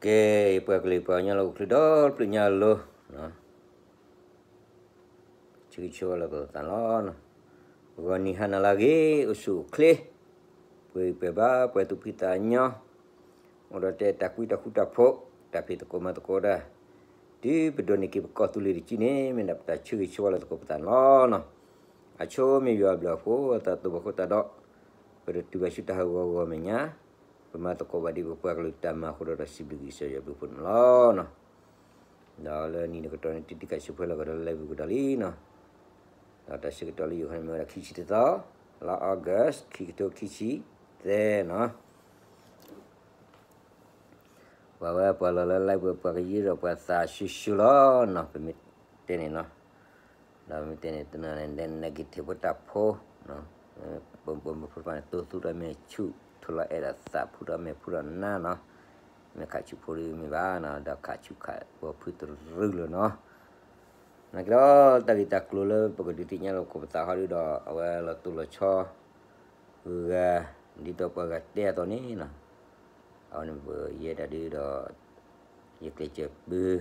ကဲ, ယပှၤကလုာ်ပှၤကညီလၢအိၣ်ချုးဒီဖျၢၣ်ညါအလိၤ, ဆၢဂ့ၤဆၢဝါလိာ်သးလီၤ. ဂီၤနံၤဟါနၤလၢအဂ့ၤ, အိၣ်ဆူၣ်အိၣ်ချ့, ပှဲၤဂံၢ်ပှဲၤဘါ, ပှဲၤသူၣ်ဖှံသးညီ, အိၣ်ဒီးတဲတၢ်ကွံတၢ်ဃူတၢ်ဖိး, တၢ်ဖံးသကိးမၤသကိးတၢ်, တုၤပဒိးန့ၢ်က့ၤပကီၢ်သူလ့ၤတစုန့ၣ် မ့ၢ်ဒၣ်ပတၢ်ဆၢဂ့ၤဆၢဝါလိာ်သကိးပသးလီၤ. အဆိမ့ၢ်ယွၤအဘျုးအဖှိၣ် အသးသိၣ်ဘၣ်ဃိသတးဒီး, ပတတုၤဘၣ်ဆူတၢ်ဟးဂီၤဂီၤမဲာ်ညါ, ပမၤသကိးဘၣ်ဒ်ပပှၤကလုာ်တၢ်မၤအဃိဒီး စံးဘျုးကစၢ်ယွၤဘျုးဖှိၣ်န့ၣ်လီၤ. ဒီးလၢနံၤတကတီၢ်န့ၣ် တံၤတံၤကၣ်ဆူၣ်ဖဲလီၤကဒီးလၢ live ပူၤကဒီးလံနီၤ. ဒီးတၢ်ဆၢကတီၢ်လၢယိၤခါန့ၣ် မ့ၢ်ဝဲဒၣ်ခံဆံတသီ, လါ August ခံကထိခံဆံသၢနီၤ. ပှၤဝဲပှၤလီၤလၢ live ပူၤ ပှၤကယုၢ်ဒီးပှၤသးဆူၣ်ဆူၣ်လီၤနီၤ, ပမ့ၢ်တဲန့ၣ်နီၤ. ဒီးမ့ၢ်တဲန့ၣ် တနီၤန့ၣ် negative ဖိတၢ်ဖိ, ပဖိတဖၣ်န့ၣ် တိသူဒီးမ့ၢ်ဆူၣ် ထိၣ်လီၤအဲၣ်ဒီးသး ဖုဒီးမ့ၢ်ဖုဒီးနါနီၤ, မ့ၢ်ခးဆူၣ်ဖိဒ်မ့ၢ်ဘၣ်နီၤ, ဒီးခးဆူၣ်ခးဖိဖုတရုလီၤနီၤ. နာ်က့ဒီး တၢ်ဂ့ၢ်တၢ်ကျိၤလၢပကဒုးသ့ၣ်ညါလိာ်သကိးပသးဃီဒီး အဝဲလီၤတိၢ်လီၤဆီ ဂၤ ဒ်သိးပှၤဂၤတဲအသိးန့ၣ်နီၤ, အဝဲန့ၣ်ပယဲဒၣ်ဒုဒီး ယကျဲးစၢးပၢ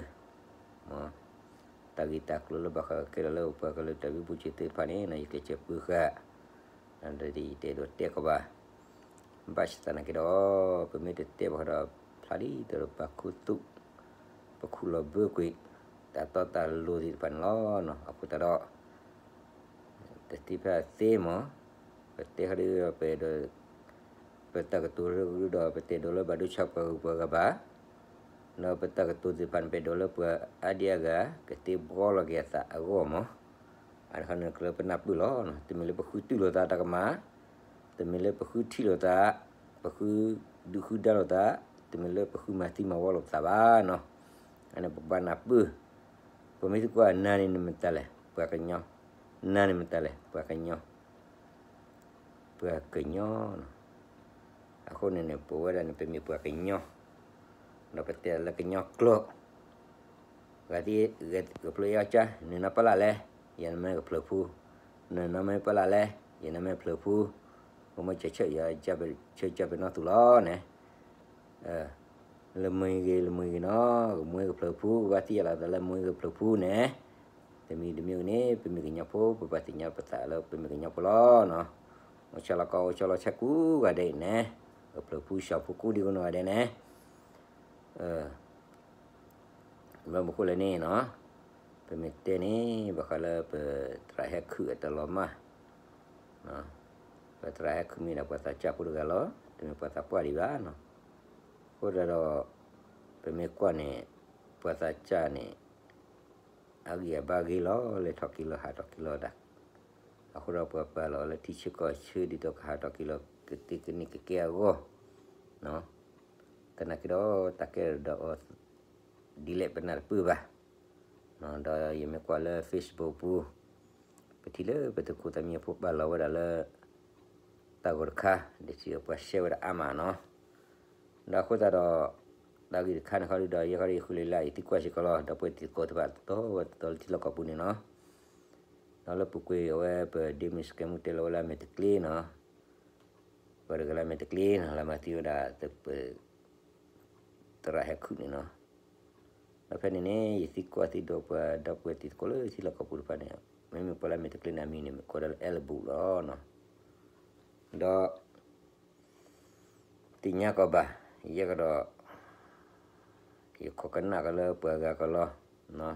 တၢ်ဂ့ၢ်တၢ်ကျိၤလၢဘၣ်ဃးကဲထီၣ်လၢပပှၤကလုာ်တၢ်ဘံဘူဆံးသ့ၣ်တဖၣ်န့ၣ်နီၤ, ယကျဲးစၢးပၢဃာ်, ဒီးယတအဲၣ်ဒိးတဲကီးဘၣ်. ဘၣ်ဆၣ်သနာ်က့ဒီး ပမ့ၢ်တတဲဘၣ်ဃီဒီး ဖျါဒ်သိးဒီးပာ်ခူသူၣ် ပခူၣ်လီၤဘၢကွံာ် တၢ်တီတၢ်လိၤသ့ၣ်တဖၣ်န့ၣ်လီၤ. အဃိသတးဒီး တသ့ဖဲအသ့မး, ပတဲဃီဒီး ပအဲၣ်ဒိး ပတၢ်ကတိၤဒီး ပတအဲၣ်ဒိးလၢဘၣ်ဒိဆါပှၤဂုၤပှၤဂၤဘၣ်, ဒီးပတၢ်ကတိၤသ့ၣ်တဖၣ်န့ၣ် ပအဲၣ်ဒိးလၢပှၤအါဒံအါဂၤ ကသ့ဘှီလီၤက့ၤအသးအဂီၢ်မး. အန့ၣ်ဃီန့ၣ် ကလၢပနၢ်ပၢၢ်လီၤ. တမ့ၢ်လၢပဃုတုၢ်လိာ်သးတၢ်ကမၣ်, တမ့ၢ်လၢပဃုထံၣ်လိာ်သး, ပဃုဒုးဃုဒါလိာ်သး, တမ့ၢ်လၢပဃုမၤသံမၤဝီလိာ်ပသးဘၣ်နီၤ. အန့ၣ်ပဘၣ်နၢ်ပၢၢ်, ပမ့ၢ်သံကွၢ် နၤန့ၣ်နမ့ၢ်မတၤလဲၣ်, ပှၤကညီ, နၤန့ၣ်မတၤလဲၣ်, ပှၤကညီ ပှၤကညီနီၤ. အဃိန့ၣ်န့ၣ် ပဝဲဒၣ်န့ၣ် ပမ့ၢ်ပှၤကညီ, ဒီးပတဲလၢကညီကျိာ်, ဂၤသံ, ကဖျိအီကၢ, နနၢ်ပၢၢ်လၢ်လဲၣ်, ယနမ့ၢ်ကဖျၢၣ်ဖူ, နနၢ်မ့ၢ်ပၢၢ်လၢ်လဲၣ်, ယနမ့ၢ်ဖျၢၣ်ဖူ, ပမ့ၢ်ဆၢဆၢယဆၢကၢပနီသူၣ်လီၤန့ၣ် လၢမ့ၢ်ဂ့ၤ လၢမ့ၢ်ဂ့ၤနီၤ, ကမ့ၢ်ကဖျၢၣ်ဖူ ကဘၣ်သံယၤလီၤသးလၢမ့ၢ်ဂ့ၤကဖျၢၣ်ဖူန့ၣ်, တမံၤတမံၤန့ၣ် ပမ့ၢ်ကညီဖိ ပဘၣ်သ့ၣ်ညါပသးလၢပမ့ၢ်ကညီဖိလီၤနီၤ. အိၣ်ဆီလီၤကီ အိၣ်ဆီလီၤဆါကူဂၤဒဲးအံၤန့ၣ်, ကဖျၢၣ်ဖူ ဆၣ်ဖူကူဒံးကနီၢ်ဂၤဒဲးန့ၣ် ဘၣ်မနုၤဃိလဲၣ်န့ၣ်နီၤ, ပမ့ၢ်တဲန့ၣ် ဘၣ်ဃးလၢပသရၣ်ဟဲခုၣ်အတၢ်လီၤမၢ်, ပသရၣ်ဟဲခုၣ်မ့ၢ်ဒၣ်ပှၤသးစၢ်ဖိတဂၤလီၤ, တမ့ၢ်ပှၤသးပှၢ်ဒံးဘၣ်နီၤ. အဃိသတးဒီး ပမ့ၢ်ကွၢ်န့ၣ် ပှၤသးစၢ်န့ၣ် အဂံၢ်အဘါဂ့ၤလီၤ, လဲၤထီၣ်က့ၤလီၤ ဟးထီၣ်က့ၤလီၤဒၣ်. အဃိဒီးပှၤပာ်လီၤလၢထံဆၢကီၢ်ဆၢ ဒ်သိးကဟးထီၣ်က့ၤလီၤ ကသ့ကန့ၢ်ကကဲအဂီၢ်, သနာ်က့ဒီး တၢ်ကဲထီၣ်ဒီးအီၤ ဒ်လဲၣ်ပနၢ်တပၢၢ်ဘၣ်. ဒီးယမ့ၢ်ကွၢ်လၢ Facebook ပူၤ, ပထံၣ်လၢပသုးခိၣ်သးမံဖိပာ်လီၤဝဲဒၣ်လၢ တၢ်ဂီၤတခါ, ဒ်ထံၣ်ပှၤရှဲဝဲဒၣ်အါမးနီၤ. ဒီးအဃိသတးဒီး တၢ်ဂ့ၢ်တခါန့ၣ်ခီဒုဒီး ယဲခီဒုယဃုလ့လၢ ယသံကွၢ်စ့ၢ်ကီးလီၤ, ဒီပုၢ်ဝဲၢ်တံၤသကိးတဖၣ် တတီဝဲတတီလၢထံလီၢ်ကီၢ်ပူၤန့ၣ်နီၤ. ဒီးလၢပူၤကွံာ်အဝဲပဒ့မုၢ်စကဲမုၢ်တဲလီၤဝဲလၢအမဲာ်တကျ့နီၤ, ပှၤတဂၤလၢအမဲာ်တကျ့နီၤ လၢမၤသံဝဲဒၣ် သရၣ်ဟဲခုၣ်န့ၣ်နီၤ. ဒီးဖဲန့ၣ်န့ၣ် ယသံကွၢ်သံဒိးပှၤ ဒီပုၢ်ဝဲၢ်တံၤသကိးလၢထံလီၢ်ကီၢ်ပူၤတဖၣ်န့ၣ်, မ့မ့ၢ်ပှၤလၢအမဲာ်တကျ့န့ၣ် အမံၤန့ၣ် မ့ၢ်ကိးဒၣ်လၢ အဲလဘူး လီၤ. ဒီး သ့ၣ်ညါကီးဘၣ်, ယဲကဒီး ယခိးကနၣ်ကီးလၢပှၤဂၤကီးလီၤ.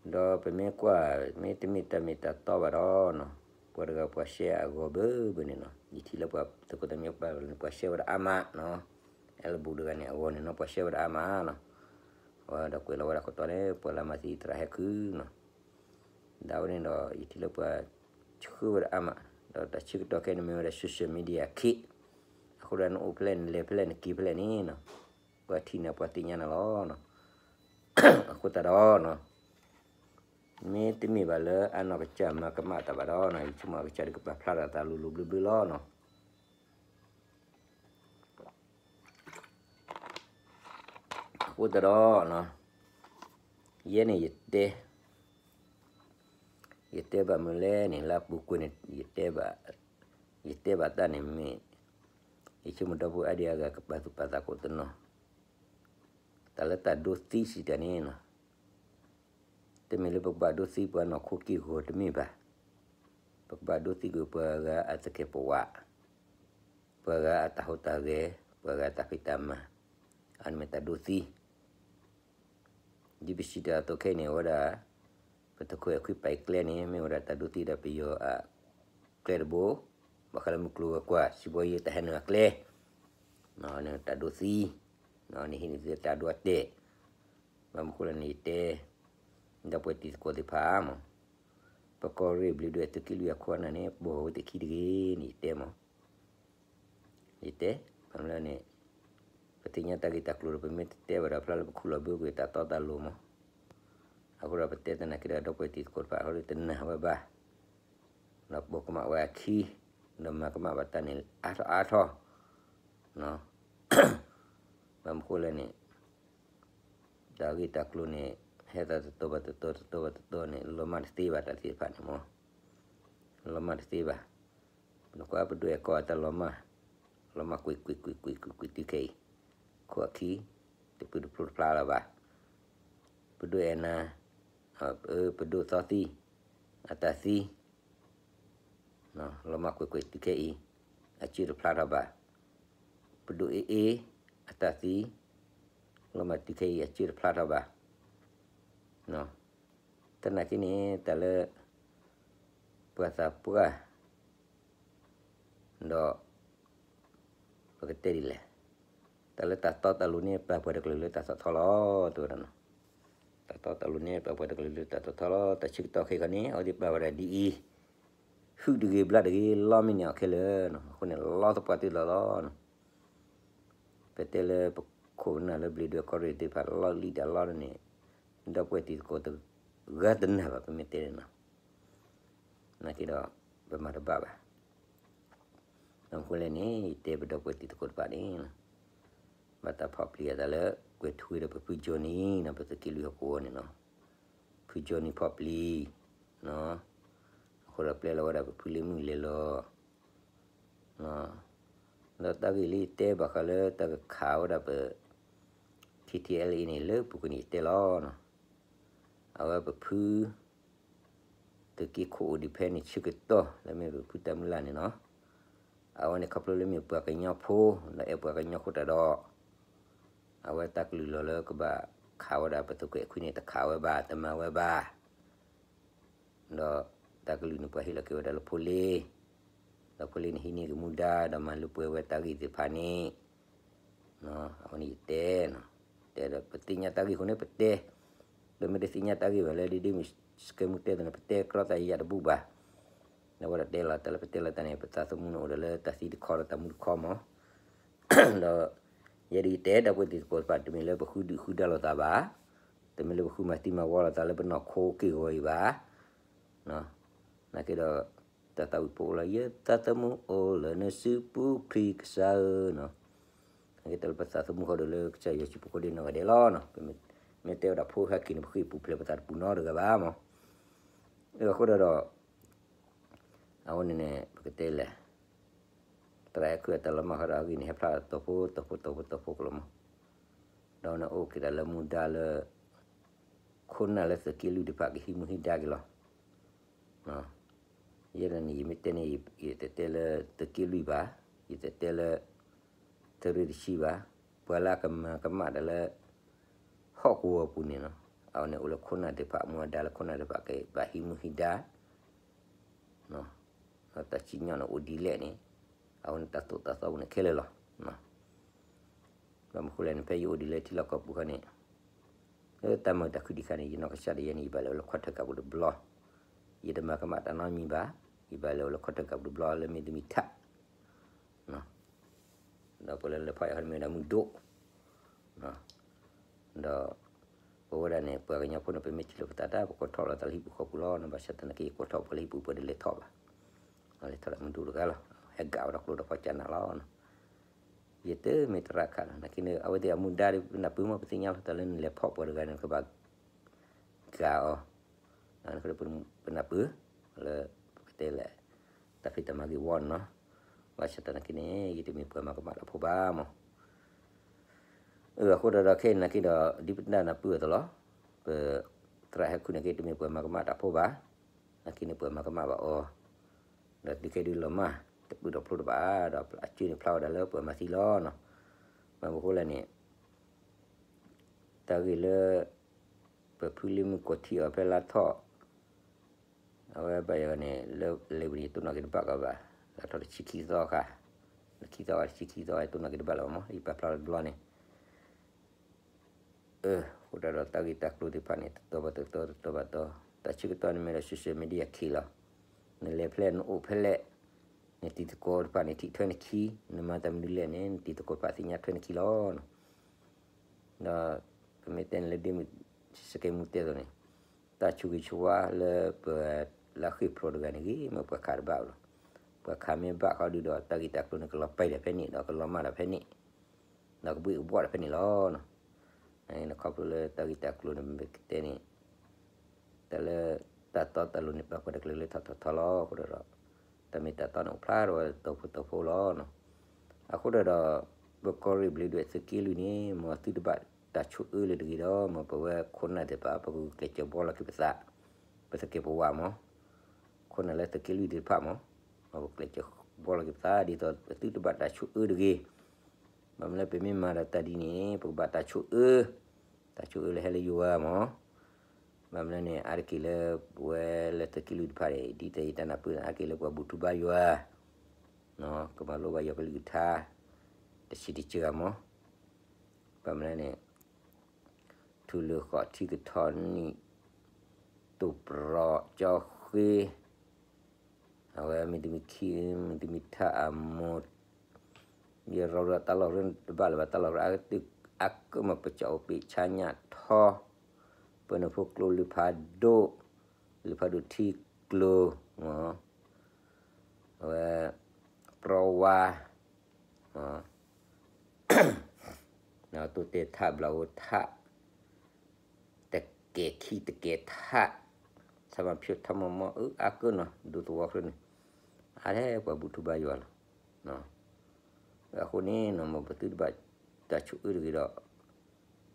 ဒီးပမ့ၢ်ကွၢ် မ့တမ့ၢ်တၢ်မ့ၢ်တၢ်တီဘၣ်ဒီးနီၤ, ပှၤတဂၤပှၤရှဲအဂီၤဘၣ်ဘၣ်န့ၣ်နီၤ, ယထံၣ်လၢပှၤသုးခိၣ်သးမံပာ်လီၤန့ၣ် ပှၤရှဲဝဲဒၣ်အါမးနီၤ, အဲလဘူးတဂၤန့ၣ် အဂီၤန့ၣ်နီၤ ပှၤရှဲဝဲဒၣ်အါမးနီၤ. အဝဲဒီးကွဲးလီၤဝဲဒၣ်ခိၣ်တီန့ၣ် ပှၤလၢမၤသံသရၣ်ဟဲခုၣ်နီၤ. ဒီးအဝဲန့ၣ်ဒီး ယထံၣ်လၢပှၤဆှၢဝဲဒၣ်အါမး, ဒီးတၢ်ဆၢကတီၢ်ခဲအံၤန့ၣ်မ့ၢ်ဝဲဒၣ် social media ခေတ်, အဃိဒီးနအိၣ်ဖဲလဲၣ် နလဲၤဖဲလဲၣ် နက့ၤဖဲလဲၣ်န့ၣ်နီၤ, ပှၤထံၣ်န့ၣ် ပှၤသ့ၣ်ညါနၤလီၤ. အဃိသတးဒီးနီၤ, မ့တမ့ၢ်ဘၣ်လၢအနီၢ်ကစၢ်မၤကမၣ်တၢ်ဘၣ်ဒီးနီၤ, ယဆိကမိၣ်အကစၢ်ဒုးကပာ်ဖျါထီၣ်သးလိၤလိၤဘျၢဘျၢလီၤနီၤ. အဃိသတးဒီး ယဲန့ၣ်ယတဲ, ယတဲဘၣ်မနုၤလဲၣ်န့ၣ် လၢအပူၤကွံာ်န့ၣ် ယတဲဘၣ်, ယတဲဘၣ်တၢ်န့ၣ်မ့ၢ် ယဆိကမိၣ်ဒီပုၢ်ဝဲၢ်အါဒံအါဂၤကပာ်သူၣ်ပာ်သးကိးတနီၤ, တၢ်လၢတၢ်ဒိသံစံးတၢ်န့ၣ်နီၤ, တမ့ၢ်လၢပကဘၣ်ဒိသံပှၤနီၢ်ခိက့ၢ်ဂီၤတမ့ၢ်ဘၣ်. ပကဘၣ်ဒိသံကွံာ်ပှၤဂၤအသကဲာ်ပဝး, ပှၤဂၤအတၢ်ဟူးတၢ်ဂဲၤ, ပှၤဂၤအတၢ်ဖံးတၢ်မၤ, အန့ၣ်မ့ၢ်တၢ်ဒိသံ ဒ်ပစံးတၢ်အသိးခဲအံၤန့ၣ် အဝဲဒၣ် ပသုးခိၣ်အဲၣ်ခွံပာ်အကျဲန့ၣ် မ့ၢ်ဝဲဒၣ်တၢ်ဒိသံဒီးပယီၤအကျဲတဘိ, ဘၣ်ဃးလၢမုၢ်ကျိၤဝဲၤကွာ် စံးဘီယ့တၢ်ဟဲနုာ်အကျဲ, နဟံးန့ၢ်သုတၢ်ဒိအတဲာ်, ဘၣ်မနုၤဃိလဲၣ်န့ၣ် ယတဲ ဒီပုၢ်ဝဲၢ်တံၤသကိးသ့ၣ်တဖၣ်မး, ပကီၢ်ရ့ၣ်ဘျံးဒွဲၣ်သုးက့လွံၢ်အခိၣ်အနၢ်န့ၣ် ပှဲၤဝဲတခံတဂ့ၤန့ၣ် ယတဲမး ယတဲ, ဘၣ်မနုၤလဲၣ်န့ၣ် ပသ့ၣ်ညါတၢ်ဂ့ၢ်တၢ်ကျိၤဒီး ပမ့ၢ်တတဲဘၣ်ဒီး ဖျါလၢပခူၣ်လီၤဘၢကွံာ်တၢ်တီတၢ်လိၤမး, အဃိဒီးပတဲသနာ်က့ဒီး ဒီပုၢ်ဝဲၢ်တံၤသကိးတဖၣ် အဃိဒီးတနာ်ဝဲဘၣ်, ဒီးပိာ်ကမၣ်ဝဲအခံ, ဒီးမၤကမၣ်ဘၣ်တၢ်န့ၣ်အါထီၣ်အါထီၣ်, ဘၣ်မနုၤဃိလဲၣ်န့ၣ် တၢ်ဂ့ၢ်တၢ်ကျိၤန့ၣ် ဟဲသးတတီၤဘၣ်တတီၤ တတီၤဘၣ်တတီၤန့ၣ် လီၤမၢ်တသ့ဘၣ်တၢ်သ့ၣ်တဖၣ်န့ၣ်မး, လီၤမၢ်တသ့ဘၣ်, နကွၢ်ပဒိၣ်အဲၣ်ကီအတၢ်လီၤမၢ်, လီၤမၢ်ကွံာ်ကွံာ်ကွံာ်ကွံာ်ကွံာ်ကွံာ်တုၤခဲအံၤ, ခိၣ်အခံ, တပၢတဖျိတဖျါလၢၤဘၣ်, ပဒိၣ်အဲၣ်နၤ, ပဒိၣ်သီသံ, အတၢ်သံ လီၤမၢ်ကွံာ်ကွံာ်တုၤခဲအံၤ, အစုတဖျါထီၣ်ဘၣ်, ပဒိၣ်အ့အ့, အတၢ်သံ, လီၤမၢ်တုၤခဲအံၤ အစုတဖျါထီၣ်ဘၣ်, သနာ်က့န့ၣ် တၢ်လၢ ပှၤသးပှၢ် ဒီး ပကတဲဒ်လဲၣ်, တၢ်လၢတၢ်တီတၢ်လိၤန့ၣ် ပာ်ပှၤတကလုာ်လၢတၢ်သီၣ်ထီလီၤ တဲဝဲဒၣ်နီၤ, တၢ်တီတၢ်လိၤန့ၣ် ပာ်ပှၤတကလုာ်လၢတၢ်သီၣ်ထီလီၤ, တၢ်ဆၢကတီၢ်ခဲအံၤခီန့ၣ် အဝဲသ့ၣ်ပာ်ဝဲဒၣ်ဒ်အံၤ, ဟုၣ်တဂ့ၤဘျၣ်တဂ့ၤ လီမ့ၢ်န့ၢ်အီၤခဲလၢာ်နီၤ, အဃိန့ၣ် လီသပှၢ်တုၤလီၤလီၤနီၤ, ပတဲလၢပခိၣ်ပနၢ်လၢဘျံးဒွဲၣ်ကီၢ်ရ့ၣ်သ့ၣ်တဖၣ် လီလံတၢ်လီန့ၣ်, ဒီပုၢ်ဝဲၢ်တံၤသကိးတဂၤတနၢ်ဘၣ် ပမ့ၢ်တဲန့ၣ်နီၤ, နာ်က့ဒီး ပမၤတဘၣ်ဘၣ် ဘၣ်မနုၤဃိလဲၣ်န့ၣ် ယတဲပဒီပုၢ်ဝဲၢ်တံၤသကိးတဖၣ်န့ၣ်, ဘၣ်တၢ်ဖီၣ်ပျံၤအသးလၢ ကွဲၤထူဝ့ဒီးပဖုကၠိနံၤနီၤ, ပသုးက့လွံၢ်ဟီၣ်ကဝီၤန့ၣ်နီၤ, ဖုကၠိနံၤဖီၣ်ပျံၤ, အဃိဒီးပျဲလီၤဝဲဒၣ်ပဖုလ့မုၢ်လဲၤလီၤ, ဒီးတၢ်ဂ့ၢ်လၢယတဲဘၣ်ဃးလၢတၢ်ကခးဝဲဒၣ်ပ ထံထံအဲလ်အံၤန့ၣ် လၢပူၤကွံာ်န့ၣ်ယတဲလီၤနီၤ, အဝဲပဖု သုးက့ခိၣ်အိၣ်ဒံးဖဲန့ၣ်ဆၢကတီၢ် လၢမ့ၢ်ပဖုတၢ်မုၢ်လၢ်န့ၣ်နီၤ, အဝဲန့ၣ်ခီဖျိလၢမ့ၢ်ပှၤကညီဖိ ဒီးအဲၣ်ပှၤကညီခိၣ်တၢ်ဒီး, အဝဲတၢ်ကလုၢ်လီၤလၢကဘၣ်ခးဝဲဒၣ်ပသုးခိၣ်အဲၣ်ခွံန့ၣ် တခးဝဲဘၣ် တမၤဝဲဘၣ် ဒီးတၢ်ကလုၢ်န့ၣ် ပှၤဟ့ၣ်လီၤက့ၤဝဲဒၣ်လၢဖိလ့, ဒီးဖိလ့န့ၣ်ဟံးန့ၢ်က့ၤမူဒါ ဒီးမၤလၢပှဲၤဝဲတၢ်ဂ့ၢ်သ့ၣ်တဖၣ်န့ၣ်, အဝဲန့ၣ်ယတဲနီၤ, တဲဒီးပသ့ၣ်ညါတၢ်ဂ့ၢ်အဃိန့ၣ် ပတဲ, ပမ့ၢ်တသ့ၣ်ညါတၢ်ဂ့ၢ်ဘၣ်လၢ ဒ်ဒ်မ့ၢ်စကဲမူတဲသ့ၣ်န့ၣ် ပတဲကြီတၢ်ယၤတဘူၣ်ဘၣ်, ဒီးဝဲဒၣ်တဲလီၤတၢ်လၢပတဲလီၤတၢ်န့ၣ် ပသးသမူန့ၣ်အိၣ်ဒီးလၢတၢ်သံတခီဒီးတၢ်မူတခီမး ဒီး ယဲဒၣ်ယတဲ ဒီပုၢ်ဝဲၢ်တံၤသကိးတဖၣ် တမ့ၢ်လၢပဃုဒုၣ်ဃုဒါလိာ်သးဘၣ်, တမ့ၢ်လၢပဃုမၤသံမၤဝီလိာ်သးလၢပနီၢ်ခိက့ၢ်ဂီၤအံၤဘၣ်, နာ်က့ဒီး တၢ်သးဝံၣ်ဖိအိၣ်လၢ ယသးသမူအိၣ်လၢနစုပူၤခရံာ်ကစၢ်ဧၢနီၤ, နာ်က့တၢ်လၢပသးသမူဃီဒီးလၢကစၢ်ယွၤစုပူၤဃီဒ်နီၢ်ဂၤဒဲးလီၤနီၤ, မ့ၢ်တဲဝဲဒၣ်ဖိဟဲက့ၤန့ၣ် ပဃ့ၢ်ပူၤဖျဲးပသးတပူၤနီတဂၤဘၣ်မး, အဃိဒီး အဝဲန့ၣ်န့ၣ် ပကတဲလဲၣ်, သရၣ်အဲၣ်ခွံအတၢ်လီၤမၢ်ဃီဒီးအဂ့ၢ်န့ၣ် ဟဲဖျါတီၤဖိတီၤဖိတီၤဖိတီၤဖိကလီၤမး, ဒီးန့ၣ်အိၣ်က့ၤတၢ်လၢမူဒါလၢ ခိၣ်နၢ်လၢသုးက့လွံၢ်တဖၣ်ကဟံးမူဟံးဒါက့ၤလီၤ, ယဲဒၣ်န့ၣ် ယမ့ၢ်တဲန့ၣ် ယတတဲလၢသုးက့လွံၢ်ဘၣ်, ယတတဲလၢ သုးရ့ၣ်တဆံဘၣ်, ပှၤလၢအကမၤကမၣ်တၢ်လၢ ဟီၣ်ကဝီၤပူၤန့ၣ်နီၤ, အဝဲန့ၣ်အိၣ်လၢခိၣ်နၢ်သ့ၣ်တဖၣ် မူအဒါလၢခိၣ်နၢ်သ့ၣ်တဖၣ်ကဘၣ်ဟံးမူဟံးဒါ ဒီးတၢ်စံၣ်ညီၣ်န့ၣ်အိၣ်ဒ်လဲၣ်န့ၣ်, အဝဲန့ၣ်တၢ်သိၣ်တၢ်သီပူၤန့ၣ်ခဲလၢာ်လီၤ. ဘၣ်မနုၤဃိလဲၣ်န့ၣ် ဖဲယအိၣ်ဒ်လၢထံလီၢ်ကီၢ်ပူၤခါန့ၣ်, လၢတၢ်မၤတၢ်ခုၣ်ဒံးခါန့ၣ် ယနီၢ်ကစၢ်ဒၣ်ယဲန့ၣ် ယဘၣ်လဲၤအိၣ်လၢ quarter ကးပူၤတဘျီ, ယတမၤကမၣ်တၢ်နီတမံၤဘၣ်, ယဘၣ်လဲၤအိၣ်လၢ quarter ကးပူၤတဘျီလၢမ့ၢ်သမံၤထး ဒီးပှၤလၢလဲၤဖီၣ်ယၤန့ၣ်မ့ၢ်ဝဲဒၣ်မုၢ်ဒိၣ်, ဒီး ပဝဲဒၣ်န့ၣ် ပှၤကညီဖိန့ၣ် ပမ့ၢ်ထံၣ်လိာ်ပသးတၢ် ပကိးထီၣ်လိာ်သးလၢဟံၣ်ပူၤဃီပူၤလီၤ. ဘၣ်ဆၣ်သနာ်က့ ယကိးထီၣ်ပှၤလၢဟံၣ်ပူၤ ပှၤတလဲၤထီၣ်ဘၣ်, လဲၤထီၣ်ဒၣ်မုၢ်ဒိၣ်တဂၤလီၤ. ဟဲကးဝဲဒၣ်ကျိဒီးဖီၣ်ကၢနးလီၤ. ယတမ့ၢ်သရၣ်ခးလီၤ, နာ်က့န့ၣ် အဝဲသ့ၣ်အမူဒါဒီး ပနၢ်ပၢၢ်မး ပသ့ၣ်ညါလီၤ တၢ်လၢနလဲၤဖီၣ်ပှၤတဂၤန့ၣ် ကဘၣ် ကးအီၤ, ပနၢ်ပၢၢ် လၢပကတဲလဲၣ် တၢ်ဖံးတၢ်မၤဂ့ၢ်ဝီန့ၣ်လီၤ. ဘၣ်ဆၣ်သနာ်က့န့ၣ် ယတမ့ၢ်ပှၤမၤကမၣ်တၢ်ဖိဘၣ်မး. အဃိဒီးဒီးခဲအံၤနာ်က့ဒီး ဒ်ပတၢ်နၢ်ပၢၢ်အသိးလီၤ, ပသရၣ်ဟဲခူၣ်နာ်က့ တမ့ၢ်ပှၤမၤကမၣ်တၢ်ဖိဘၣ်, နာ်က့န့ၣ်ပှၤမၤကမၣ်ဘၣ်အီၤ, ဒီးတုၤခဲဒုးလီၤမၢ် တပုၢ်ဒီးဖျိတဘၣ်ဒီး အစုန့ၣ်ဖျါဝဲဒၣ်လၢပှၤမၤသံလီၤနီၤ. မ့ၢ်မနုၤဃိလဲၣ်န့ၣ် တၢ်ဂ့ၢ်လၢ ပဖုလံမုၢ်ကိးထံအီၤဖဲလါထီၣ် အဝဲဘၣ်ယၤန့ၣ် လၢလံာ်ပူၤန့ၣ် တိၢ်နီၣ်က့ၤတဘၣ်ကီးဘၣ်, လါထီၣ်တဆံခံသီခါ, လၢခံသီဝဲတဆံခံသီဝဲ တိၢ်နီၣ်က့ၤတဘၣ်လၢၤဘၣ်မး ယပာ်ဖျါလီၤတဘျီန့ၣ်, အဃိတၢ်ဒီးတၢ်ဂ့ၢ်တၢ်ကျိၤသ့ၣ်တဖၣ်န့ၣ် တတီၤဘၣ်တတီၤ တတီၤဘၣ်တတီၤ, တၢ်ဆၢကတီၢ်န့ၣ်မ့ၢ်ဒီး social media ခံးလီၤ. နလဲၤဖဲလဲၣ် နအိၣ်ဖဲလဲၣ်, နတံၤသကိးတဖၣ်န့ၣ် ထံၣ်ထွဲနခံ, နမၤတၢ်မနုၤလဲၣ်န့ၣ် နတံၤသကိးတဖၣ်သ့ၣ်ညါထွဲနခံလီၤ. ဒီးပမ့ၢ်တဲန့ၣ်လၢဒ်မုၢ်စကဲမူတဲအသိးန့ၣ်, တၢ်ဆိၣ်ဂ့ၤဆိၣ်ဝါလၢပှၤလၢဃ့ၢ်ဖျိးတဂၤန့ၣ်ဂ့ၤ မ့ၢ်ပှၤခးတဘၣ်လီၤ. ပှၤခးမ့ၢ်ဘၣ်ဃီဒုဒီး တၢ်ဂ့ၢ်တၢ်ကျိၤန့ၣ် ကလီၤပာ်ဒၣ်ဖဲန့ၣ် ဒီးကလီၤမၢ်ဒၣ်ဖဲန့ၣ်, ဒီးကဘှ့ၣ်ကဘှီၣ်ဒၣ်ဖဲန့ၣ်လီၤ. ခီဖျိလၢတၢ်ဂ့ၢ်တၢ်ကျိၤန့ၣ် ပမ့ၢ်ကတဲန့ၣ် တၢ်လၢတၢ်တီတၢ်လိၤန့ၣ် ပာ်ပှၤတကျၢၤလၢထီၣ်ထီၣ်ထီလီၤ. အဃိဒီး တၢ်မ့ၢ်တၢ်တီန့ၣ် အိၣ်ဖျါထီၣ်ဝဲတီၤဖိတီၤဖိလီၤ. အဃိဒီး ပကီၢ်ရ့ၣ်ဘျ့းဒွဲၣ်သုးက့လွံၢ်န့ၣ် မ်သုတဘၣ်တၢ်ဆိၣ်အၢလၢၤတဂ့ၤဒီး မ်ပဝဲခိၣ်နၢ်သ့ၣ်တဖၣ် ပကကျဲးစၢးဘှီလီၤက့ၤပသး, ပသကဲးပဝးမး, ခိၣ်နၢ်လၢသုးက့လွံၢ်သ့ၣ်တဖၣ်မး, မ်ပကျဲးစၢးဘှီလီၤက့ၤပသး ဒ်သိးသုတဘၣ်တၢ်ဆိၣ်အၢတဂ့ၤ. ဘၣ်မနုၤလၢပမ့ၢ်မၤဒီးတၢ်ဒ်န့ၣ် ပကဘၣ်တၢ်ဆိၣ်အၢ, တၢ်ဆိၣ်အၢလၢဟဲလၢယွၤမး. ဘၣ်မနုၤလဲၣ်န့ၣ် အါတက့ၢ်လၢပဝဲလၢသုးက့လွံၢ်တဖၣ်န့ၣ် ဒ်သိးယတၢ်နၢ်ပၢၢ်န့ၣ် အါတက့ၢ်လၢပှၤဘူၣ်ထူဘါယွၤ, ကမၤလိဘၣ်ယွၤကလုၢ်ကထါ တဆံးတက့ၢ်ဂၤမး. ဘၣ်မနုၤလဲၣ်န့ၣ် ထူလၢဃီးထံကထီနံၣ် တိာ်ပရီးကၠီဃ့, အဝဲမ့တမ့ၢ်ခံ မ့တမ့ၢ်ထၢအမိၢ်, ယရီဒီးတၢ်လီၢ်ရၢတဘၣ်လၢၤဘၣ် တၢ်လီၢ်ရၢအကတၢၢ်အါကမၢ် ပကအိၣ်ပ့ၢ်ဆါညၣ်ထီ, ပၢနုာ်ဖိကျိလုၢ်ဖးဒိၣ်, လုၢ်ဖးဒိၣ်ထံကျိ, အဝဲ ပြီဝါ တိၢ်တဲထးဘျီအိၣ်ထး, တကဲၤခံတကဲၤထး, ဆၣ်မၤဖၠိထးမီၢ်မီၢ်အၢအါကၢနီၤ ဒူသဝီချၢန့ၣ်, အါထဲပှၤဘူၣ်ထူဘါယွၤလီၤ. အဃိန့ၣ်နီၤ မ်ပသုတဘၣ်တၢ်ဆိၣ်အၢတဂ့ၤဒီး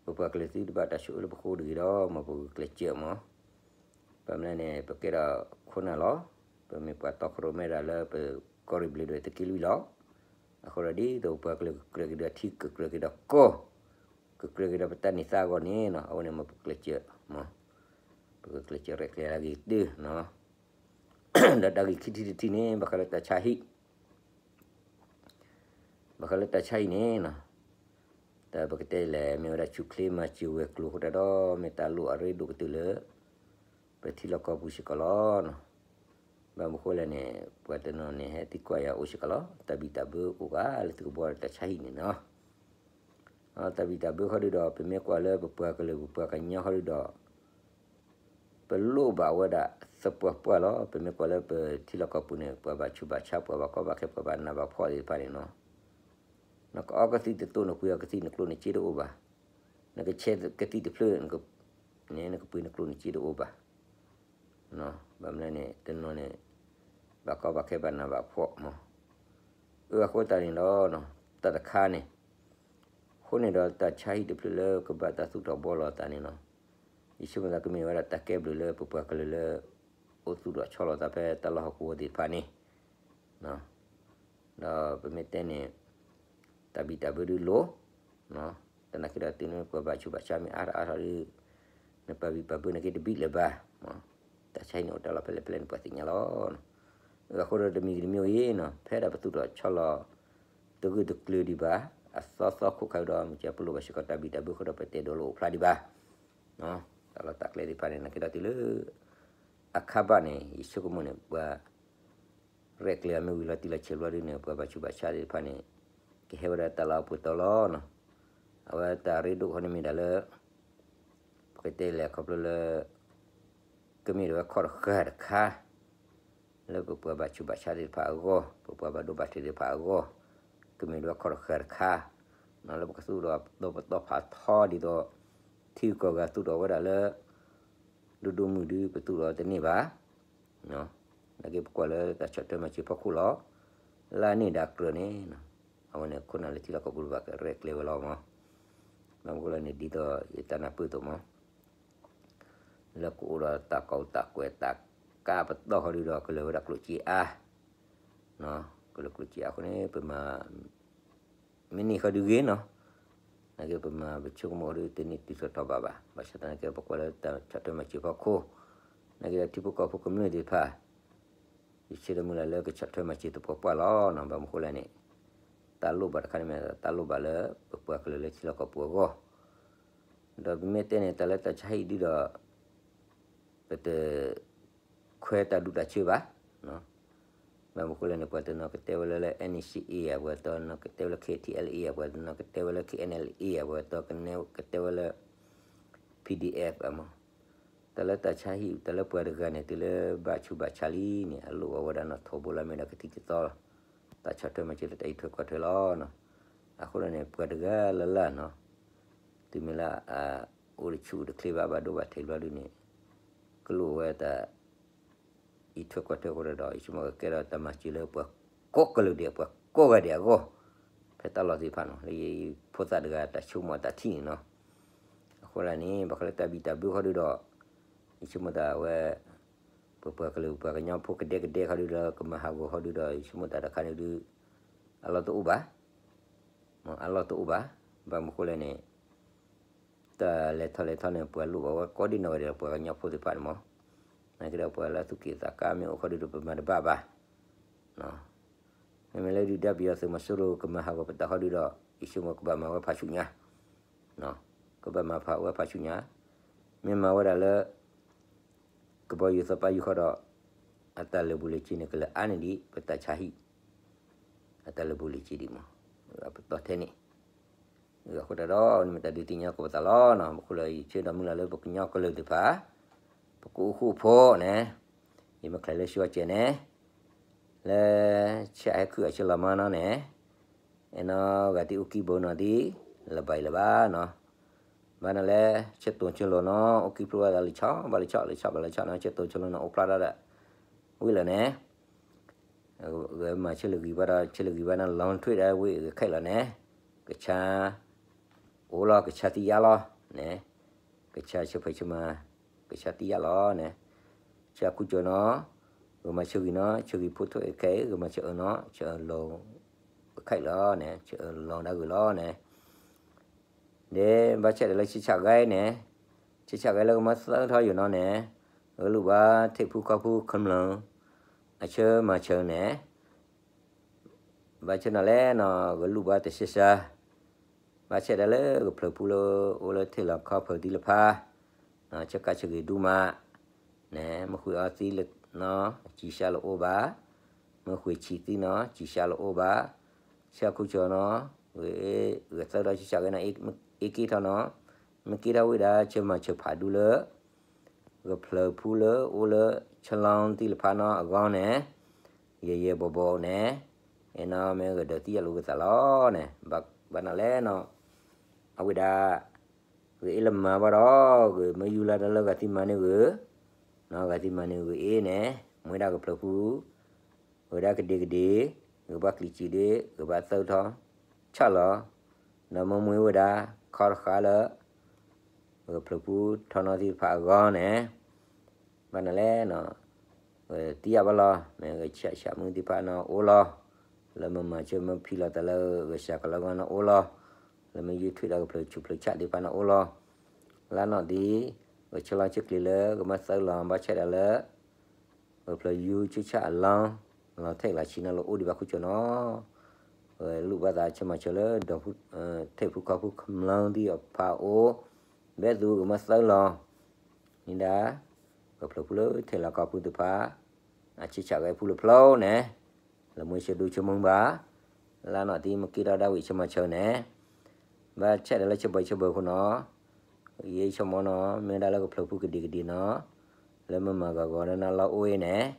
ပပှၤကလုာ်သုတဘၣ်တၢ်ဆိၣ်အၢလၢပဃိတဂ့ၤဒီး မ်ပဂုာ်ကျဲးစၢးမး. ဘၣ်မနုၤလဲၣ်န့ၣ် ပကဲဒီးခိၣ်နၢ်လီၤ. ပမ့ၢ်ပှၤတီခိၣ်ရိၣ်မဲဒၣ်လၢပကီၢ်ရ့ၣ်ဘျ့းဒွဲၣ်သုးက့လွံၢ်လီၤ. အဃိဒီးဒ်သိးပှၤကလုာ်ကကြၢးက့ၤဒီးထံ ကကြၢးက့ၤဒီးကီၢ်, ကကြၢးက့ၤဒီးပတၢ်န့ၢ်သါအဂီၢ်န့ၣ်နီၤ အဝဲန့ၣ်မ်ပကျဲးစၢးမး, ပကကျဲးစၢးရဲၣ်ကျဲၤလၢအဂ့ၤကတၢၢ်နီၤ. ဒီးတၢ်ဂ့ၢ်ခံထံၣ်တထံၣ်န့ၣ် ဘၣ်ဃးလၢတၢ်ဆါဟံၣ် ဘၣ်ဃးလၢတၢ်ဆါဟံၣ်န့ၣ်နီၤ, တၢ်ပကတဲလဲၣ် မ့ၢ်ဝဲဒၣ်ဆူၣ်ချ့မၤစၢၤဝဲၤကျိၤအဃိတၢ်ဒီး မ့ၢ်တၢ်လိၣ်အရ့ဒိၣ်ကတၢၢ်လၢ ပထံလီၢ်ကီၢ်ပူၤစ့ၢ်ကီးလီၤ. ဘၣ်မနုၤဃိလဲၣ်န့ၣ် ပှၤတနီၤန့ၣ် ဟဲသံကွၢ်ယၤအိၣ်စ့ၢ်ကီးလီၤ. တၢ်ဘံၣ်တၢ်ဘၢအိၣ်ဂၤလၢသုကဘှီဒီးတၢ်ဆါဟံၣ်န့ၣ်နီၤ. တၢ်ဘံၣ်တၢ်ဘၢဃီဒုဒီး ပမ့ၢ်ကွၢ်လၢပပှၤကလုာ်ပပှၤကညီဃီဒုဒီး ပလိၣ်ဘၣ်ဝဲဒၣ်သပှၢ်ပှၢ်လီၤ. ပမ့ၢ်ကွၢ်လၢပထံလီၢ်ကီၢ်ပူၤန့ၣ် ပှၤဘၣ်ဆူးဘၣ်ဆါ ပှၤဘၣ်ကီဘၣ်ခဲ ပှၤဘၣ်နးဘၣ်ဖှီၣ်သ့ၣ်တဖၣ်န့ၣ်နီၤ, နကအီကသံၣ်တသိး နကွံာ်အီကသံၣ် နကျိၣ်နစ့တအိၣ်ဘၣ်, နကဆဲးကသံၣ်တဖျၢၣ်န့ၣ် နကပှ့ၤနကျိၣ်နစ့တအိၣ်ဘၣ်. ဘၣ်မနုၤလဲၣ်န့ၣ် တနီၤန့ၣ် ဘၣ်ကီဘၣ်ခဲဘၣ်နးဘၣ်ဖှီၣ်မး. အဃိသတးန့ၣ်ဒီး တၢ်တခါန့ၣ် အဃိန့ၣ်ဒီးတၢ်ဆါဟံၣ်တဖျၢၣ်လၢကဘၣ်တၢ်သူၣ်ထီၣ်ဘှီလီၤအသးန့ၣ်နီၤ, ယဆိကမိၣ်သးကမ့ၢ်ဝဲဒၣ်တၢ်ကဲဘျုးလၢပပှၤကလုာ်လၢ အိၣ်သူၣ်ထီၣ်ဆီလီၤသးဖဲတၢ်လီၢ်ဟီၣ်ကဝီၤသ့ၣ်တဖၣ်န့ၣ် ဒီးပမ့ၢ်တဲန့ၣ် တၢ်ဘံၣ်တၢ်ဘၢဒုလိၤ, သနာ်က့ဒီးတုၤန့ၣ် ပှၤဘၣ်ဆူးဘၣ်ဆါမ့ၢ်အါထီၣ်အါထီၣ်ဒီး နပၢ်ဘံၣ်ပၢ်ဘၢနာ်က့တဘံၣ်လၢၤဘၣ်, တၢ်ဆါဟံၣ်န့ၣ်အိၣ်တၢ်လီၢ်ဖဲလဲၣ်ဖဲလဲၣ်န့ၣ် ပှၤသ့ၣ်ညါလီၤ. အဃိဒီးတမံၤတမံၤအံၤနီၤ ဖဲဒၣ်ပသူၣ်ထီၣ်ဆီလီၤ တဂၢၢ်တကျၢၤဒံးဘၣ်, အသီသီခိၣ်ခါဒီး မ့ၢ်ကပလိၣ်ဘၣ်စ့ၢ်ကီးတၢ်ဘံၣ်တၢ်ဘၢဃီဒီး ပတဲဒိးလိာ်အိၣ်ဖျါဒံးဘၣ် တၢ်လီၢ်တၢ်ကျဲသ့ၣ်တဖၣ်န့ၣ် နာ်က့ဒီးတုၤလၢ အခါဘၣ်န့ၣ် ယဆိကမိၣ်န့ၣ် ပှၤရဲၣ်ကျဲၤအမ့ၢ်ဝံၤလီၤတံၢ်လီၤဆဲးဘျီဒ်န့ၣ် ပှၤဘၣ်ဆူးဘၣ်ဆါသ့ၣ်တဖၣ်န့ၣ် ကဟဲဝဲဒၣ်တၢ်လီၢ်အပူၤတီလီၤနီၤ. အဝဲတၢ်ရ့ဒိၣ်ခီန့ၣ်မ့ၢ်ဒၣ်လၢ ပကတဲလဲၣ်ခီဖျိလၢ ကမ့ၢ်ဒၣ်ဝဲခီၣ်တဃၢၤတခါ လၢပပှၤဘၣ်ဆူးဘၣ်ဆါသ့ၣ်တဖၣ်အဂီၢ်, ပပှၤဘၣ်ဒိဘၣ်ထံးသ့ၣ်တဖၣ်အဂီၢ်, ကမ့ၢ်ဒၣ်ဝဲခီၣ်တဃၢၤတခါ, လၢပကသူၣ်ထီၣ်ဒီးပတီၢ်ဖးထီဒ်သိး ထံဂုၤကီၢ်ဂၤသူၣ်ထီၣ်ဝဲဒၣ်လၢ ဒိၣ်ဒိၣ်မုၢ်ဒုးပသူၣ်ထီၣ်တန့ၢ်ဘၣ်. နာ်က့ပကွၢ်လၢတၢ်ဆီၣ်ထွဲမၤစၢၤဖီခိၣ်လီၤ. လၢအန့ၣ်ဒၣ်ကြၢးန့ၣ် အဝဲန့ၣ်ခိၣ်နၢ်လၢထံလီၢ်ကီၢ်ပူၤဘၣ်ကရဲၣ်ကျဲၤဝဲလီၤမး. ဘၣ်မနုၤဃိလဲၣ်န့ၣ် ဒ်သိးယတၢ်နၢ်ပၢၢ်အသိးမး လၢကအိၣ်ဒီးတၢ်ကီတၢ်ကွဲးတၢ်ကးပတီၢ်ဃီဒုဒီး ကလၢၤဝဲဒၣ်ကျိၣ်စ့အါ, ကလၢၤကျိၣ်စ့အါအဃိန့ၣ် ပမၤ မ့ၢ်န့ၢ်ဃီဒုဂ့ၤနီၤ, နာ်က့ပမၤပဆိကမိၣ်ဃီဒုတန့ၢ်တုၤထီၣ်ထီဘးဘၣ်. ဘၣ်ဆၣ်သနာ်က့ ပကွၢ်လၢတၢ်ဆီၣ်ထွဲမၤစၢၤဖီခိၣ်, နာ်က့ဒီးထံဖိကီၢ်ဖိကမျၢၢ်သ့ၣ်တဖၣ် ယဆၢဒီးမုၢ်လၢ်လၢကဆီၣ်ထွဲမၤစၢၤသပှၢ်ပှၢ်လီၤနီၤ. ဘၣ်မနုၤဃိလဲၣ်န့ၣ် တၢ်လိၣ်ဘၣ်တခါန့ၣ်မ့ၢ် တၢ်လိၣ်ဘၣ်လၢ ပပှၤကလုာ်လၢထံလီၢ်ကီၢ်ပူၤအဂီၢ်, ဒီးပမ့ၢ်တဲန့ၣ် တၢ်လၢတၢ်ဆါဟံၣ်ဒုဒီး ပတ ခွဲးတၢ်ဒူၣ်တၢ်ဆၢဘၣ်. ဘၣ်မနုၤဃိလဲၣ်န့ၣ် ပှၤတနီၤကတဲဝဲလၢ လၢ N C A ဧါ, ပှၤတနီၤကတဲဝဲလၢ K T L A ဧါ, ပှၤတနီၤကတဲဝဲလၢ K N L A ဧါ, ပှၤတနီၤကတဲဝဲလၢ P D F ဧါမး. တၢ်လၢတၢ်ဆါဟံၣ် တၢ်လၢပှၤတဂၤန့ၣ် တုၤလၢဘၣ်ဆူးဘၣ်ဆါလံန့ၣ် အလိၣ်ဘၣ်ဝဲဒၣ်နီၢ်ထိးဘိလၢမ့ၢ်ဒၣ်ကသံၣ်ကသီလီၤ. တၢ်ဆီၣ်ထွဲမၤစၢၤလၢတၢ်အံးထွဲကွၢ်ထွဲလီၤနီၤ. အဃိန့ၣ် ပှၤတဂၤလၢ်လၢ်နီၤ တုၤမ့ၢ်လၢ အိၣ်တဆူၣ်တချ့ဘၣ် ဘၣ်ဒိဘၣ်ထံးဘျီဒုန့ၣ် ကလိၣ်ဝဲတၢ် အံးထွဲကွၢ်ထွဲအဃိဒီး ယဆိကမိၣ်ကကဲထီၣ်တၢ်မၤစၢၤလၢပှၤကိးကလုာ်ဒဲး ပှၤကိးဂၤဒဲးအဂီၢ် ဖဲတၢ်လီၢ်သ့ၣ်တဖၣ်နီၤ လၢယဖိသၣ်တဂၤတၢ်ဆိကမိၣ်အတၢ်ထံၣ်န့ၣ်နီၤ. အဃိသတးန့ၣ် ဘၣ်ဃးလၢတၢ်ဘံၣ်တၢ်ဘၢဃီဒုဒီး ယဆိကမိၣ်တၢ်ဝဲ ပပှၤကလုာ်ပှၤကညီဖိကဒဲကဒဲဃီဒုဒီး ကမၤဟးဂီၤဃီဒုဒီး ယဆိကမိၣ်တၢ်တခါန့ၣ်ဒု အလီၢ်တအိၣ်ဘၣ် အလီၢ်တအိၣ်ဘၣ်. ဘၣ်မနုၤဃိလဲၣ်န့ၣ် တၢ်လဲၤထီၣ်လဲၤထီန့ၣ် ပှၤလိၣ်ဘၣ်ဝဲကိးဒံနီၢ်ဂၤဒဲး ပှၤကညီဖိသ့ၣ်တဖၣ်န့ၣ်မး, နာ်က့ဒီးပှၤလၢသူၣ်က့ၣ်သးကါမ့ၢ်အိၣ်ဃီဒုဒီး ပမၤတဘၣ်ဘၣ်. မ့မ့ၢ်လၢဒုၣ်ဒါပယီၤသုးမီၤစိရိၤကမၤဟးဂီၤပတၢ်ဃီဒုဒီး ယဆိကမိၣ်ကဘၣ်မၤဝဲဖးဆူညါ, ကဘၣ်မၤဖးဝဲဖးဆူညါ, မ့ၢ်မၤဝဲဒၣ်လၢ ကဘီယူၤသီပာ်ယူၤဃီဒီး အတၢ်လၢာ်ဘူၣ်လၢာ်စ့ၤန့ၣ် ကလၢာ်အါန့ၢ်ဒံး ပတၢ်ဆါဟံၣ် အတၢ်လၢာ်ဘူၣ်လၢာ်စ့ၤဒံးမး, ပတီၢ်ထဲန့ၣ် အဃိသတးဒီး မ့ၢ်တၢ်ဒုးသ့ၣ်ညါကိးပသးလီၤနီၤ. မ့ၢ်ဃိလၢယဆၢဒီးမုၢ်လၢ်လၢပကညီကလုာ်သ့ၣ်တဖၣ် ပကအိၣ်ဃူအိၣ်ဖိးန့ၣ် ယမ့ၢ်ချဲးလၢဆှီကဲန့ၣ် လၢ ဆၢအဟဲခုၣ်အဆၢလီၤမၤနီၤန့ၣ် အဲၣ်နီၤဂၤသံအိၣ်ကံၢ်ဘိနီၤသံ လၢၤဘၣ်အံၤလၢၤဘၣ်နီၤ. ဘၣ်နီၤလဲၣ် ဆၢတိၤဆၢလိၤနီၤ အိၣ်ကံၢ်ဖျိဝဲသးလၢဆီဘၣ်လၢဆီ လၢဆီဘၣ်လၢဆီနီၤ ဆၢတိၤဆၢလိၤနီၤ အိၣ်ဖျါထီၣ်ဒီး ဝံၤလၢၤန့ၣ် ဂဲၤမၤဆၢလၢဂံၢ်ဘါဒီး ဆၢလၢဂံၢ်ဘါန့ၣ် လီၤထွံၣ်ဒီးဝံၤဂဲၤခဲလၢာ်န့ၣ် ကဆါ အိၣ်လီၤ ကဆါသံယါလီၤန့ၣ် ကဆါဆၢဖှဲးဆၢမၤ ကဆါသံယါလီၤန့ၣ် ဆၢခူကၠီၤနီၤ ဂဲၤမၤဆၢဂံၢ်နီၤ ဆၢဂံၢ်ဖိထိၣ်အခဲအံၤ ဂဲၤမၤဆၢအၢနီၤ ဆၢအၢလီၤ ခဲလၢာ်န့ၣ် ဆၢအၢလီၤဒၣ်ဂ့ၤလီၤန့ၣ် ဒီးဘၣ်ဆၣ်ဒီးလၢဆၢဆၣ်ဂဲန့ၣ် ဆၢဆၣ်ဂဲလၢကမၤသၢထီယိာ်နီၤန့ၣ် ဂဲၤလိၣ်ဘၣ်ထံးဖုခီဖုခမျၢၢ် အဆၢမၤဆၢန့ၣ် ဘၣ်ဆၣ်နီၤလဲၣ်နီၤ ဂဲၤလိၣ်ဘၣ်တၢ်ဆၢဆၢ ဘၣ်ဆၣ်ဒီးလၢကဖျၢၣ်ပူၤလၢအိၣ်လၢထံလီၢ်ကီၢ်ဖျၢၣ်သံလၢဖး ဆၢကါဆၢဂ့ၤဒူမး န့ၣ် မ့ၢ်ဃုာ်အီသံလၢနီၤ စံးဆၢလၢအိၣ်ဘၣ်, မ့ၢ်ဃုာ်ဆံးသံနီၤ စံးဆၢလၢအိၣ်ဘၣ်, ဆၢခူကၠီၤနီၤ ဂဲၤသၢထီဆၢဆၣ်ဂဲနီၤ အ့ၣ်က့ၤထီၣ်နီၤ မ့ၢ်က့ၤထီၣ်ဝံၤဒၣ် ဆၢမၤဆၢဖးဒူလၢ ကဖျၢၣ်ပူၤလၢအိၣ်လၢ ဆလီသံလၢဖးနီၤအဂီၢ်န့ၣ် ယဲၢ်ယဲၢ်ဘီဘီန့ၣ် အဲၣ်နီၤမ့ၢ်ဂဲၤဒၢးသံယါလိာ်ကသးလီၤန့ၣ် ဘၣ်နီၤလဲၣ်နီၤ အဝဲဒၣ် ဂ့ၤအ့ၣ်လၢမၤဘၣ်ဒီး ဂ့ၤမ့ၢ်ယူၤလၢတၢ်လၢဂၤသံမၤန့ၢ်ဂ့ၤ, နီၤ ဂၤသံမၤန့ၢ်ဂ့ၤအ့ၣ်န့ၣ် မ့ၢ်ဝဲဒၣ်ကဖျၢၣ်ပူၤ ဂ့ၤဒၣ်ကဒ့ကဒ့, ဂ့ၤဘၣ်ကျံၤစံးဒ့, ဂ့ၤဘၣ်သၢထီ, ဆၣ်လီၤ, ဒီးမ့ၢ်မ့ၢ်ဝဲဒၣ် ခီတဃာ်လၢ ဂ့ၤဖျၢၣ်ပူၤထီနီၤသံတဖၣ်အဂီၢ်န့ၣ် ဘၣ်နီၤလဲၣ်နီၤ သံယါဘၣ်လီၤ, မ့ၢ်ဂ့ၤဆၣ်ဆၣ်မုၢ်သ့ၣ်တဖၣ်နီၤအိၣ်လီၤ, လၢမ့ၢ်မၤဆၢမ့ၢ်ဖံလီၤတၢ်လၢဂ့ၤစှၤကလီၤဂီၢ်နီၤအိၣ်လီၤ, လၢမ့ၢ်ယူၤထွံၣ်ဒီးကဖျၢၣ်ဆူၣ်ဖျၢၣ်ဆၣ်သ့ၣ်တဖၣ်နီၤအိၣ်လီၤ, လါနီၣ်ဒံး ဂ့ၤဆၢလီၤဆၢကျဲၤလၢကမၤသၢလီၤဘၣ်ဆၣ်ဒီးလၢ ဂ့ၤဖျၢၣ်ယူၤဆူၣ်ဆၣ်အလီၢ်, လီၤထဲလီၤဆံနီၤလၢအိၣ်ဒံးဘၣ်ခူကၠီၤနီၤ, ဂ့ၤလိၣ်ဘၣ်သးဆၢမၤဆၢလၢ ဒီး ထံးဖုခီဖုခမျၢၢ်သံအဖးအိၣ်, ဘဲသူဂ့ၤမၤသၢလီၤ န့ၣ်ဒၣ် ဂ့ၤဖျၢၣ်ပူၤလၢထဲလီၤကီၢ်ပူၤသ့ၣ်တဖၣ်, အဆံးဆၣ်ဂဲၤပူၤလၢဖျိန့ၣ်, လၢမ့ၢ်ဆၢဒိၣ်ဆၢမုၢ်ဘၣ်, လါနီၣ်ဒံးမ့ၢ်က့ၤထီၣ်ဒၣ်ဝံၤဆၢမၤဆၢန့ၣ်, ဘၣ်ဆၣ်ဒီးလၢဆၢဘၢၣ်ဆၢဘၢၣ်အဃိနီၤ, ယဆိကမိၣ်နီၤ မ့ၢ်ဝဲဒၣ်လၢကဖျၢၣ်ပူၤကဒံကဒံနီၤ, လၢမ့ၢ်မၤဂီၤဂီၤဒီးနီၤလီၤအိၣ်အ့ၣ်န့ၣ်,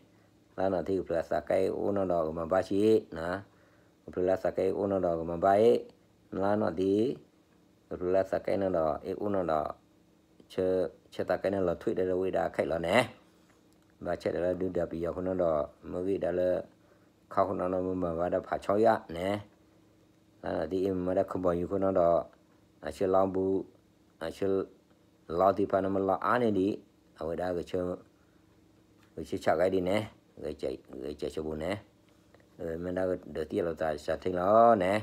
လါနီၣ်ဒံးကဖျၢၣ်အသးကဲအ့ၣ်အိၣ်နီၣ်ဒီးဂ့ၤမၤဘၣ်ဆံး, ကဖျၢၣ်လၢအသးကဲအ့ၣ်အိၣ်နီၣ်ဒီးဂ့ၤမၤဘၣ်အ့ၣ်, လါနီၣ်ဒံး ကဖျၢၣ်လၢသးကဲနီၣ်ဒီး အ့ၣ်အိၣ်နီၣ်ဒီး ဆၢသးကဲန့ၣ်လီၤထွံၣ်ဒီးဝံၤဒၣ်ခဲလၢာ်န့ၣ်, ဘၣ်ဆၣ်ဒီးလၢဒုၣ်ဒါပယီၤအဃိနီၣ်ဒီး မ့ၢ်ဂ့ၤဒၣ်လၢ ခီဃိနီၣ်နီၣ်မ့ၢ်မၤဘၣ်ဒီးဖးဆီယါန့ၣ်, လါနီၣ်ဒံးအ့ၣ်မ့ၢ်မၤဒၣ်ခီဘီယူၤအဃိနီၣ်ဒီး အဆၢလီၤဘူး, အဆၢလီၤသ့ၣ်တဖၣ်န့ၣ် မ့ၢ်လီၤအါန့ၢ်ဒံး, အဝဲဒၣ်ဂဲၤဆၢ, ဂဲၤဆၢဆးကဲဒ်န့ၣ်, ဂဲၤစၢၤဆိပူၤန့ၣ်, မ့ၢ်ဒၣ်ကဒၢးသံအလီၤသးစးထ့လီၤန့ၣ်,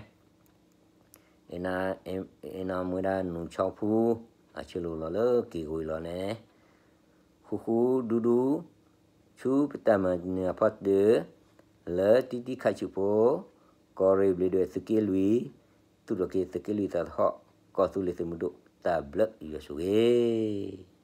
အ့ၣ်နၤမ့ၢ်ဝဲဒၣ်နူၤဆီဖူ, အဆၢလိာ်လီၤလၢက့ၤကွံာ်လီၤန့ၣ်, ဃူဃူဒူဒူ, ဆူပတၢ်မၤနၢၤအဖီတၢၢ်, လၢတံတံခါဆူၣ်ဖိ, ကီၢ်ရ့ၣ်ဘျ့းဒွဲၣ်သုးက့လွံၢ်, သူၣ်ထီၣ်က့ၤသုးက့လွံၢ်သးသဟီၣ်, ကီၢ်သူလ့ၤသုးမုၢ်ဒိၣ် တၢ်ဘျုးယွၤဆိၣ်ဂ့ၤ